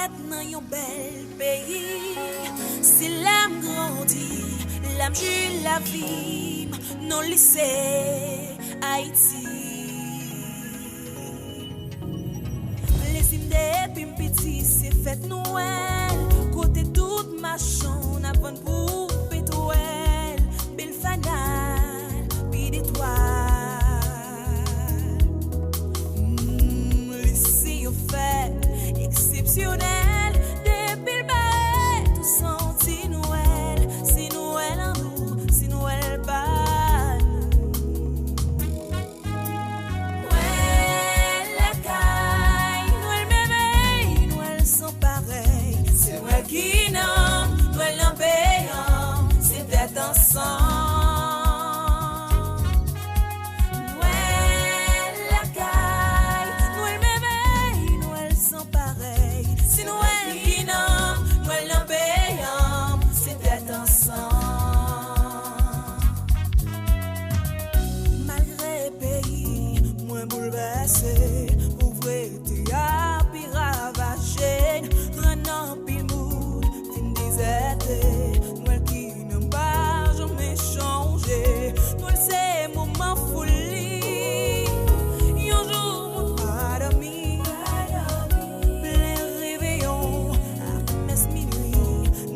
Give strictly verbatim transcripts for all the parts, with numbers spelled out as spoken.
Nan yon bèl peyi, se la m grandi, la m jwi lavi m, non li se Ayiti. Plezi m depi m piti se fèt Nwèl, kote tout machann ap vann pou petwèl, bèl fanal, pi detwal. Mm, li se yon fèt eksepsyonèl, depi l parèt ou santi Nwèl, se Nwèl an nou, se Nwèl pa nou. Nwèl lakay, Nwèl mèvèy, Nwèl san parèy. Se Nwèl ki nan m, Nwèl nan peyi an m, se tèt ansanm. Nwèl lakay, Nwèl mèvèy, Nwèl san parèy. Se Nwèl ki nan m, Nwèl nan peyi an m, se tèt ansanm. Malgre peyi mwen boulvèse, pouvrete a pi ravaje n, rann anpil moun fin dezète. Nwèl ki nan m pa janmen chanje, Nwèl se moman foli. Yon jou moun pa dòmi, plen reveyon ak mès minwi,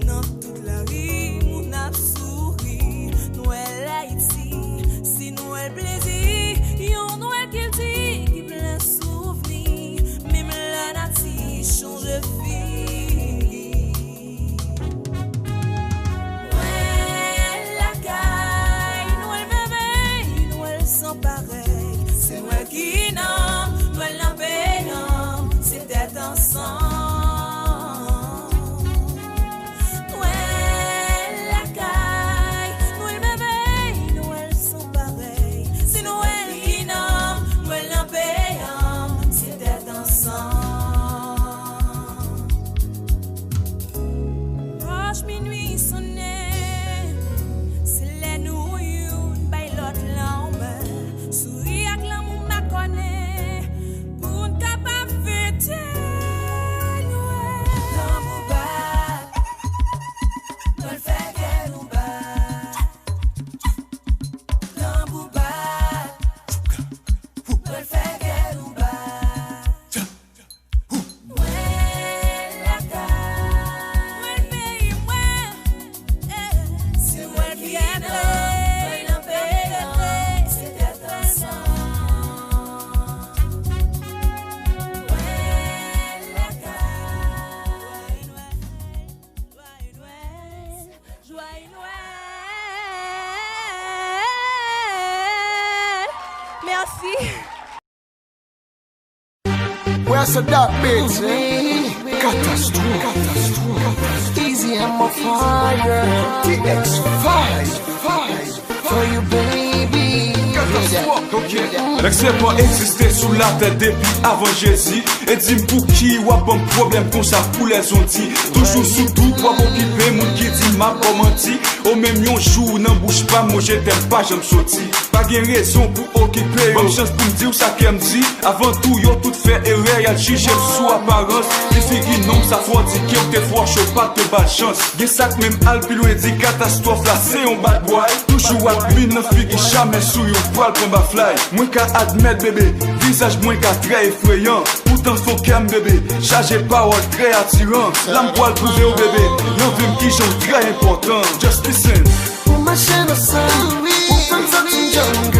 nan tout lari moun ap souri. Nwèl Ayiti, se Nwèl plezi, yon Nwèl kilti ki plen souvni, menm lanati chanje figi. Nwèl lakay, Nwèl mèvèy, Nwèl san parèy. Se Nwèl ki nan m, Nwèl nan peyi an m, se tèt ansanm. Nwèl lakay, Nwèl mèvèy, Nwèl san parèy. Se Nwèl ki nan m, Nwèl nan peyi an m, se tèt ansanm. Klòch minwi sonnen, se lè nou youn bay lòt lanmen, souri ak lanmou makònen, pou n kapab fete Nwèl. Tanbou bat, nou fè kè nou bat. Tanbou bat, nou fè kè nou bat. Nwèl lakay, Nwèl peyi mwen, eh, se Nwèl ki gen Nwèl nan peyi mwen, se tèt ansanm. Nwèl lakay, Nwèl, Nwèl, Nwèl, Nwèl. Joyeux Noël. Merci. Where's the dark bitch? Katastwòf. Katastwòf. Easy, I'm a fire. T X five. Five. For you, baby. Katastwòf. Ok. Lèk sèpan egziste sou latè depi avan Jezi. E di m pouki w ap ban m pwoblèm konsa pou lèzondi. Toujou sou dout, w ap okipe moun ki di m ap ba w manti. O menm yon jou nan bouch pa m, mo je t'aime pa janm soti. Pa gen rezon pou okipe yo. Ban m chans pou m di w sa kè m di. Avan tou, yo tout fè erè, y al jije m sou aparans. Li figi nonm sa twò di ke w te fò cho, pa t ba l chans. Gen sa k menm al pi lwen, di katastwòf la se yon bad bwoy. Toujou ak min nan figi, jamè sou yon pral pran baflay. Mwen ka admèt, bebe, vizaj mwen ka trè efreyan. Poutan fon kè m, bebe, chaje pawòl trè atiran. La m pral pwouve w, bebe, nan vi m kijan w trè enpòtan. Just listen. Ou mache nan san m, ou fè m santi m jèn.